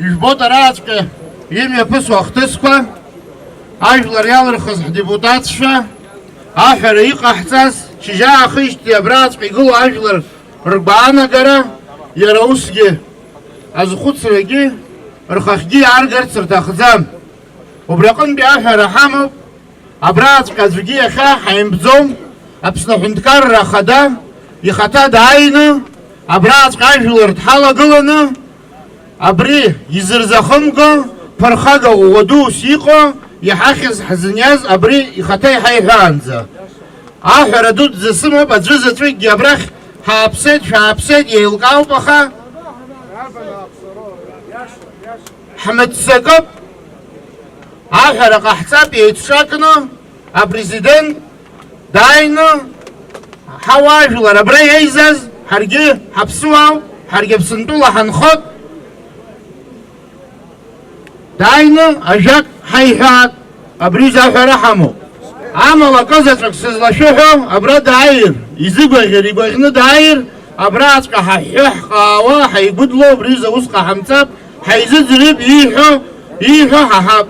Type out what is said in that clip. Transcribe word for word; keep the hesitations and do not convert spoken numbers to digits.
Ижәбоит арааҵәҟьа имҩаԥысуа ахҭысқәа, ажәлар иалырхыз ҳдепутатцәа, аҳәара иҟаҳҵаз, шьыжьаахижьҭеи абрааҵәҟьа игылоу ажәлар ргәаанагара, иара усгьы азхәыцрагьы рхахьгьы иааргарц рҭахӡам. Убри аҟынтәи аҳәара ҳамоуп, абрааҵәҟьа аӡәгьы иахьа ҳаимбӡом, Аԥсны Аҳәынҭқарра Ахада ихаҭа дааины, абрааҵәҟьа ажәлар дҳалагыланы, абри изырзахымго, ԥырхага ӷәӷәа дус иҟоу, иҳахьыз, ҳзыниаз абри ихаҭа иҳаиҳәаанӡа. Аҳәара дуӡӡа сымоуп, аӡәы заҵәыкгьы абрахь ҳааԥсеит, шәааԥсеит, еилкаауп, аха ҳмыццакып, аҳәара ҟаҳҵап еицҿакны, апрезидент дааины, ҳауаажәлар абра еизаз, ҳаргьы ҳаԥсуаауп, ҳаргьы Аԥсынтәыла ҳанхоит, дааины ажәак ҳаиҳәаат, абри заҳәара ҳамоуп. Амала акы заҵәык сызлашәыҳәо, абра дааир, изыгәаӷьыр, игәаӷьны дааир, абраҵәҟьа ҳаҳәҳәы, ҳҟаауа, ҳаигәыдло, убри изы ус ҟаҳамҵап, ҳаизыӡырҩып, ииҳәо, ииҳәо ҳаҳап.